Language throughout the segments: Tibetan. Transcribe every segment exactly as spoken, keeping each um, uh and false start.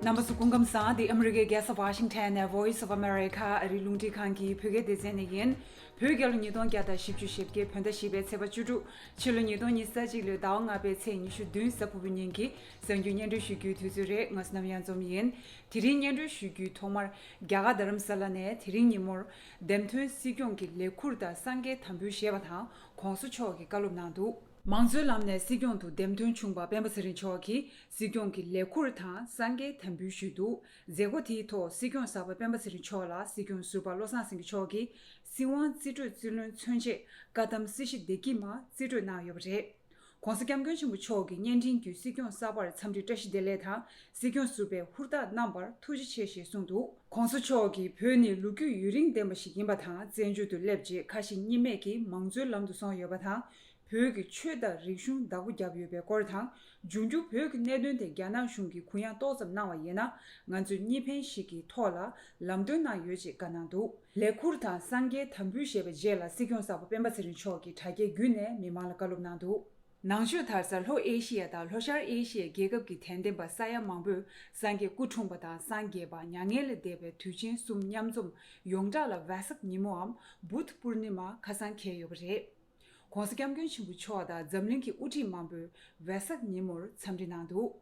རྣམ་པ་ཚོ་སྐུ་ཁམས་བཟང་། འདི་ཨ་མི་རི་ཀའི་རྒྱལ་ས་ཝ་ཤིང་ཊོན་ནས་Voice of America ཨ་རིའི་རླུང་འཕྲིན་ཁང་གི་བོད་སྐད་སྡེ་ཚན་ནས་ཡིན། བོད་རྒྱལ་ལོ་ཉིས་སྟོང་བརྒྱ་དང་བཞི་བཅུ་ཞེ་བརྒྱད་བོད་ཟླ་བཞི་པའི་ཚེས་པ་བཅུ་དྲུག་ཕྱི་ལོ་ཉིས་སྟོང་ཉི་ཤུ་རྩ་གཅིག་ལོའི་ཟླ་བ་ལྔ་པའི་ཚེས་ཉི་ཤུ་བདུན་གཟའ་ཕུར་བུ་ཉིན་གྱི་གསར་འགྱུར་སྙན་སྒྲོན་ཞུ་རྒྱུའི་དུས་ཚོད་རེད། ང་བསོད་ནམས་གཡང་འཛོམས་ཡིན། དེ་རིང་སྙན་སྒྲོན་ཞུ་རྒྱུའི་ཐོག་མར་རྒྱ་གར་རྡ་རམ་ས་ལ་ནས་དེ་རིང་ཉིན་མོར་འདེམས་ཐོན་སྲིད་སྐྱོང་གི་ལས་ཁུར་དང་གསང་རྒྱའི་དམ་འབུལ་བཞེས་པ་དང་གོང་ས་མཆོག་གིས་བཀའ་སློབ་གནང་འདུག་མང་གཙོའི་ལམ་ནས་སྲིད་སྐྱོང་དུ་འདེམས་ཐོན་བྱུང་བ་སྤེན་པ་ཚེ་རིང་མཆོག་གིས་སྲིད་སྐྱོང་གི་ལས་ཁུར་དང་གསང་རྒྱའི་དམ་འབུལ་ཞུས་འདུག་མཛད་སྒོ་དེའི་ཐོག་སྲིད་སྐྱོང་གསར་པ་སྤེན་པ་ཚེ་རིང་མཆོག་ལ་སྲིད་སྐྱོང་ཟུར་པ་བློ་བཟང་སེང་གེ་མཆོག་གིས་སྲིད་དབང་རྩིས་སྤྲོད་རྩིས་ལེན་མཚོན་ཆེད་བཀའ་གདམས་སྲིད་ཞི་བདེ་སྐྱིད་མ་རྩིས་སྤྲོད་གནང་ཡོད་པ་རེད། ༸གོང་ས་༸སྐྱབས་མགོན་ཆེན་པོ་མཆོག་གིས་བརྙན་འཕྲིན་བརྒྱུད་སྲིད་སྐྱོང་གསར་པར་འཚམས་འདྲི་བཀྲ་ཤིས་བདེ་ལེགས་དང་སྲིད་སྐྱོང་ཟུར་པའི་ཧུར་ཐག་གནང་བར་ཐུགས་རྗེ་ཆེ་ཞེས་གསུངས་འདུག ༸གོང་ས་མཆོག་གིས་བོད་ནི་ལོ་རྒྱུས་ཡུན་རིང་ལྡན་པ་ཞིག་ཡིན་པ་དང་། བཙན་བྱོལ་དུ་སླེབས་རྗེས་ཁ་ཞེ་གཉིས་མེད་ཀྱིས་མང་གཙོའི་ལམ་དུ་སོང་ཡོད་པ་དང་། བོད་ཀྱི་ཆོས་དང་རིག་གཞུང་བདག་པོ་བརྒྱབ་ཡོད་པའི་སྐོར་དང་། འབྱུང་འགྱུར་བོད་ཀྱི་གནད་དོན་དེ་རྒྱ་ནག་གཞུང་གིས་གུ་ཡངས་ཏོག་ཙམ་གནང་བ་ཡིན་ན། ང་ཚོས་གཉིས་ཕན་ཞིག་གི་ཐོག་ལ་ལམ་སྟོན་གནང་ཡོད་ཅེས་བཀའ་གནང་འདུག་ལས་ཁུར་དང་གསང་རྒྱའི་དམ་འབུལ་བཞེས་པའི་རྗེས་ལ་སྲིད་སྐྱོང་གསར་པ་སྤེན་པ་ཚེ་རིང་མཆོག་གིས་དྲ་རྒྱའི་བརྒྱུད་ནས་མི་མང་ལ་བཀའ་སློབ་གནང་འདུག་ནང་ཆོས་དར་ས་ལྷོ་ཨེ་ཤི་ཡ་དང་ལྷོ་ཤར་ཨེ་ཤི་ཡའི་རྒྱལ་ཁབ་ཀྱི་དད་ལྡན་པ་ས་ཡ་མང་པོས་སངས་རྒྱས་སྐུ་འཁྲུངས་པ་དང་སངས་རྒྱས་པ་མྱ་ངན་ལས་འདས་པའི་དུས་ཆེན་གསུམ་མཉམ་འཛོམས་ཡོངས་གྲགས་ལ་ཝེ་སག་ཉིན་མོའམ་བུདྡྷ་པུར་ནི་མ་ཁ་སང་འཁེལ་ཡོད་པ་རེད། ༸གོང་ས་༸སྐྱབས་མགོན་ཆེན་པོ་མཆོག་དང་འཛམ་གླིང་གི་དབུ་ཁྲིད་མང་པོས་ཝེ་སག་ཉིན་མོར་འཚམས་འདྲི་གནང་འདུག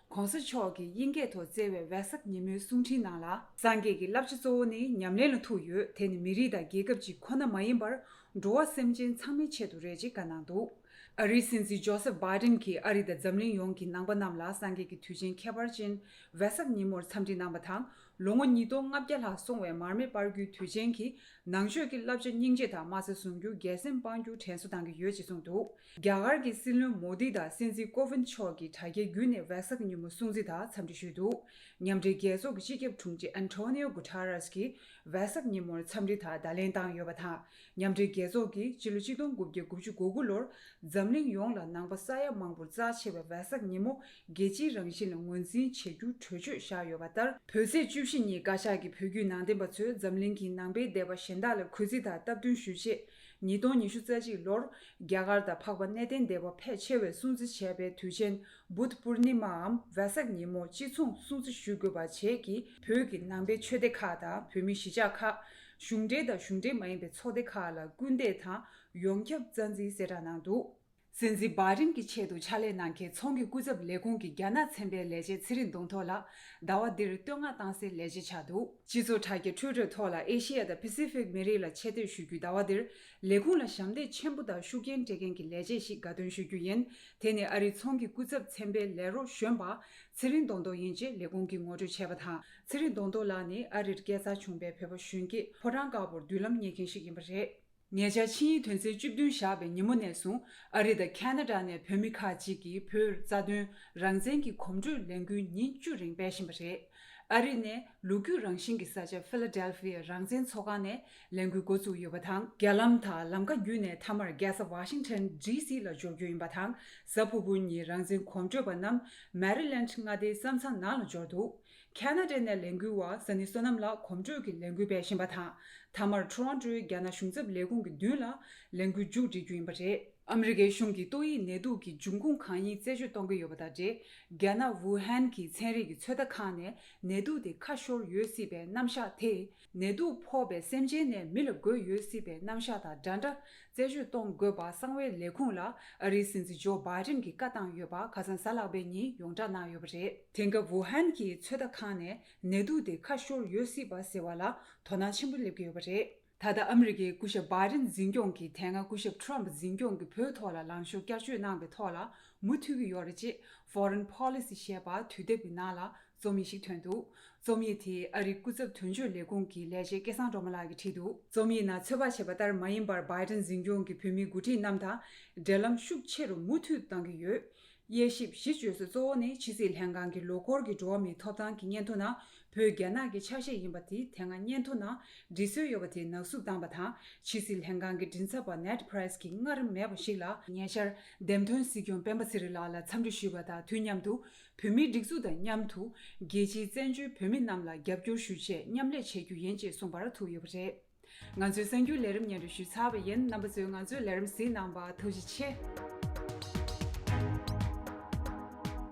༸གོང་ས་མཆོག་གིས་དབྱིན་སྐད་ཐོག་བསྩལ་བའི་ཝེ་སག་ཉིན་མོའི་གསུང་འཕྲིན་ནང་ལ། སངས་རྒྱས་ཀྱི་བསླབ་བྱ་གཙོ་བོ་ནི་ཉམས་ལེན་ལ་ཐུག་ཡོད། དེ་ནི་མི་རིགས་དང་རྒྱལ་ཁབ་ཅིག་ཁོ་ན་མ་ཡིན་པར། འགྲོ་བ་སེམས་ཅན་ཚང་མའི་ཆེད་དུ་རེད་ཅེས་བཀའ་གནང་འདུག་ཨ་རིའི་སྲིད་འཛིན་ཇོ་སེབ་བྷའི་ཌེན་གྱིས་ཨ་རི་དང་འཛམ་གླིང་ཡོངས་ཀྱི་ནང་པ་རྣམས་ལ་སངས་རྒྱས་ཀྱི་དུས་ཆེན་ཁྱད་པར་ཅན་ཝེ་སག་ཉིན་མོར་འཚམས་འདྲི་གནང་བ་དང་། ལོ་ངོ་ཉིས་སྟོང་ལྔ་བརྒྱ་ལྷག་སོང་བའི་མར་མེ་སྤར་རྒྱུའི་དུས་ཆེན་གྱི་ནང་ཆོས་ཀྱི་བསླབ་བྱ་སྙིང་རྗེ་དང་དམའ་ས་བཟུང་རྒྱུ། རྒྱལ་སེམས་སྤང་རྒྱུ་དྲན་གསོ་གཏང་གི་ཡོད་ཅེས་གསུངས་འདུག་རྒྱ་གར་གྱི་སྲིད་བློན་མོ་དི་དང་སྲིད་འཛིན་ཀོ་ཝིན་མཆོག་གིས་དྲ་རྒྱའི་བརྒྱུད་ནས་ཝེ་སག་ཉིན་མོ་སྲུང་བརྩི་དང་འཚམས་འདྲི་ཞུས་འདུག་མཉམ་འབྲེལ་རྒྱལ་ཚོགས་ཀྱི་སྤྱི་ཁྱབ་དྲུང་ཆེ་ཨན་ཐོ་ནིའོ་གུ་ཐ་རེས་ཀྱིས་ཝེ་སག་ཉིན་མོར་འཚམས་འདྲི་དང་བརྡ་ལན་བཏང་ཡོད་པ་དང་། མཉམ་འབྲེལ་རྒྱལ་ཚོགས་ཀྱིས་སྤྱི་ལོ་ཆིག་སྟོང་དགུ་བརྒྱ་དགུ་བཅུ་གོ་དགུ་ལོར་འཛམ་གླིང་ཡོངས་ལ་ནང་པ་ས་ཡ་མང་པོར་རྩ་ཆེ་བའི་ཝེ་སག་ཉིན་མོ་རྒྱལ་སྤྱིའི་རང་བཞིན་ལ་ངོས་འཛིན་བྱེད་རྒྱུ་གྲོས་ཆོད་བཞག་ཡོད་པ་ལྟར། བོད་ཟླ་བཅུ་བཞི་ཉིན་བཀའ་ཤག་གི་བོད་བརྒྱུད་ནང་བསྟན་པ་ཚོས་འཛམ་གླིང་གི་ནང་པའི་སྡེ་པ་གཞན་དག་ལ་གུས་བརྩི་དང་སྟབས་བསྟུན་ཞུ་ཆེད། ཉིས་སྟོང་ཉི་ཤུ་རྩ་གཅིག་ལོར་རྒྱ་གར་དང་འཕགས་པ་གནས་བརྟན་སྡེ་པ་ཕལ་ཆེ་བས་སྲུང་བརྩི་བྱས་པའི་དུས་ཆེན་བུདྡྷ་པུར་ནི་མའམ་ཝེ་སག་ཉིན་མོ་གཅིག་མཚུངས་སྲུང་བརྩི་ཞུ་དགོས་པ་བཅས་ཀྱིས་བོད་ཀྱི་ནང་པའི་ཆོས་སྡེ་ཁག་དང་བོད་མིའི་གཞིས་ཆགས་ཁག་གཞུང་འབྲེལ་དང་གཞུང་འབྲེལ་མ་ཡིན་པའི་ཚོགས་སྡེ་ཁག་ལ་སྐུལ་འདེད་དང་ཡོངས་ཁྱབ་རྩ་འཛིན་གསལ་བསྒྲགས་གནང་འདུག་སྲིད་འཛིན་བྷའི་ཌེན་གྱི་ཆེད་དུ་ཕྱག་ལས་གནང་མཁན་ཚོང་གི་སྐུ་ཚབ་ལས་ཁུངས་ཀྱི་རྒྱ་ནག་ཚན་པའི་ལས་བྱེད་ཚེ་རིང་གདོང་ཐོག་ལགས་ཟླ་བ་འདིར་བསྟོད་བསྔགས་བཏང་སའི་ལས་བྱེད་ཆགས་འདུག་སྤྱི་ཚོགས་དྲ་རྒྱ་ཊུའི་ཊར་ཐོག་ལ་ཨེ་ཤེ་ཡ་དང་པེ་སི་ཕིག་མི་རིགས་ལ་ཆེ་བསྟོད་ཞུ་རྒྱུའི་ཟླ་བ་འདིར་ལས་ཁུངས་ལ་ཞབས་འདེགས་ཆེན་པོ་དང་ཤུགས་རྐྱེན་སྤྲད་མཁན་གྱི་ལས་བྱེད་ཞིག་དགའ་སྟོན་ཞུ་རྒྱུ་ཡིན། དེ་ནི་ཨ་རིའི་ཚོང་གི་སྐུ་ཚབ་ཚན་པའི་ལས་རོགས་གཞོན་པ་ཚེ་རིང་གདོང་ཐོག་ཡིན་ཅེས་ལས་ཁུངས་ཀྱིས་ངོ་སྤྲོད་བྱས་པ་དང་། ཚེ་རིང་གདོང་ཐོག་ལགས་ནི་ཨ་རིར་སྐྱེས་འཚར་བྱུང་བའི་བོད་པ་གཞོན་སྐྱེས་ཕོ་བྲང་དཀར་པོར་མདུན་ལམ་གཉེར་མཁན་ཞིག་ཡིན་པ་རེད། ཉེ་ཆར་ཆིངས་ཡིག་དོན་ཚན་བཅུ་བདུན་བཞག་པའི་ཉིན་མོ་ནས་བཟུང་ཨ་རི་དང་ཁ་ན་ཌ་ནས་བོད་མི་ཁག་ཅིག་གིས་བོད་རྩ་དོན་རང་བཙན་གྱི་གོམ་བགྲོད་ལས་འགུལ་ཉིན་བཅུ་རིང་སྤེལ་བཞིན་པ་རེད། ཨ་རི་ནས་ལོ་རྒྱུས་རང་བཞིན་གྱི་ས་ཆ་ཕི་ལ་ཌེལ་ཕི་ཡ་རང་བཙན་ཚོགས་ཁང་ནས་ལས་འགུལ་འགོ་བཙུགས་ཡོད་པ་དང་། རྒྱ་ལམ་དང་ལམ་ཁ་བརྒྱུད་ནས་མཐའ་མར་རྒྱལ་ས་ཝ་ཤིང་ཊོན་ཌི་སི་ལ་འབྱོར་རྒྱུ་ཡིན་པ་དང་། གཟའ་ཕུར་བུ་ཉིན་རང་བཙན་གོམ་བགྲོད་པ་རྣམས་མེ་རི་ལེནཌ་མངའ་སྡེའི་ས་མཚམས་ནང་ལ་འབྱོར་འདུག་ཁ་ན་ཌ་ནས་ལས་འགུལ་བ་ས་ནི་བསོད་ནམས་ལགས་གོམ་བགྲོད་ཀྱི་ལས་འགུལ་སྤེལ་བཞིན་པ་དང་། མཐའ་མར་ཊོ་རོན་ཊོའི་རྒྱ་ནག་གཞུང་ཚབ་ལས་ཁུངས་ཀྱི་མདུན་ལ་ལས་འགུལ་མཇུག་སྒྲིལ་རྒྱུ་ཡིན་པ་རེད། ཨ་མི་རི་ཀའི་གཞུང་གིས་ཏོག་དབྱིབས་ནད་དུག་གི་འབྱུང་ཁུངས་གང་ཡིན་རྩད་གཅོད་གཏོང་གི་ཡོད་པ་དང་འབྲེལ། རྒྱ་ནག་ཝུ་ཧན་གྱི་ཚན་རིག་གི་ཚོད་ལྟ་ཁང་ནས་ནད་དུག་དེ་ཁ་ཤོར་ཡོད་སྲིད་པའི་རྣམ་གཞག་དེས། ནད་དུག་ཕོག་པའི་སེམས་ཅན་ནས་མི་ལ་འགོས་ཡོད་སྲིད་པའི་རྣམ་གཞག་དང་འདྲ་འདྲ་རྩད་གཅོད་གཏོང་དགོས་པ་གསང་བའི་ལས་ཁུངས་ལ་ཨ་རིའི་སྲིད་འཛིན་ཇོ་བྷའི་ཌེན་གྱིས་བཀའ་བཏང་ཡོད་པ་ཁ་སང་གཟའ་ལྷག་པའི་ཉིན་ཡོངས་བསྒྲགས་གནང་ཡོད་པ་རེད། དེང་སྐབས་ཝུ་ཧན་གྱི་ཚོད་ལྟ་ཁང་ནས་ནད་དུག་དེ་ཁ་ཤོར་ཡོད་སྲིད་པ་ཟེར་བ་ལ་དོ་སྣང་ཆེན་པོ་སླེབས་ཀྱི་ཡོད་པ་རེད། ད་ལྟ་ཨ་མི་རི་ཀའི་སྐུ་ཞབས་བྷའི་ཌེན་འཛིན་སྐྱོང་གིས་དེ་སྔ་སྐུ་ཞབས་ཊརམ་འཛིན་སྐྱོང་གིས་བོད་ཐོག་ལ་ལངས་ཕྱོགས་བསྐྱར་བཅོས་གནང་པའི་ཐོག་ལ་མུ་མཐུད་ཀྱི་ཡོད་རེད་ཅེས་Foreign Policy ཞེས་པ་དུས་དེབ་ཀྱི་ནང་ལ་རྩོམ་ཡིག་ཞིག་ཐོན་འདུག་རྩོམ་ཡིག་དེ་ཨ་རིའི་སྐུ་ཚབ་དོན་གཅོད་ལས་ཁུངས་ཀྱི་ལས་བྱེད་སྐལ་བཟང་སྒྲོལ་མ་ལགས་ཀྱིས་བྲིས་འདུག་རྩོམ་ཡིག་ནང་ཚོད་དཔག་བྱས་པ་ལྟར་མ་ཡིན་པར་བྷའི་ཌེན་འཛིན་སྐྱོང་གིས་བོད་མིའི་འགོ་ཁྲིད་རྣམས་དང་འབྲེལ་ལམ་ཤུགས་ཆེ་རུ་མུ་མཐུད་གཏང་གི་ཡོད། དབྱེ་ཞིབ་གཞི་བཅོལ་ས་གཙོ་བོ་ནི་ཕྱི་སྲིད་ལྷན་ཁང་གི་ལོ་འཁོར་གྱི་འགྲོ་བ་མིའི་ཐོབ་ཐང་གི་སྙན་ཐོ་ནང་བོད་རྒྱ་ནག་གི་ཆ་ཤས་ཡིན་པ་དེ་དེ་སྔ་སྙན་ཐོ་ནང་འབྲི་སྲོལ་ཡོད་པ་དེ་ནག་བསུབ་བཏང་པ་དང་། ཕྱི་སྲིད་ལྷན་ཁང་གི་མགྲིན་ཚབ་པ་ནེཌ་པྲེས་ཀྱིས་སྔར་མེད་པ་ཞིག་ལ་ཉེ་ཆར་འདེམས་ཐོན་སྲིད་སྐྱོང་སྤེན་པ་ཚེ་རིང་ལགས་ལ་འཚམས་འདྲི་ཞུས་པ་དང་དུས་མཉམ་དུ་བོད་མིའི་སྒྲིག་འཛུགས་དང་མཉམ་དུ་རྒྱལ་སྤྱིའི་བཙན་བྱོལ་བོད་མི་རྣམས་ལ་རྒྱབ་སྐྱོར་ཞུ་ཆེད་མཉམ་ལས་བྱེད་རྒྱུ་ཡིན་ཅེས་གསུངས་པར་ཐུག་ཡོད་པ་རེད། ང་ཚོའི་གསར་འགྱུར་ལས་རིམ་སྙན་སྒྲོན་ཞུས་ཚར་བ་ཡིན། རྣམ་པ་ཚོས་ང་ཚོའི་ལས་རིམ་གཟིགས་གནང་བར་ཐུགས་རྗེ་ཆེ།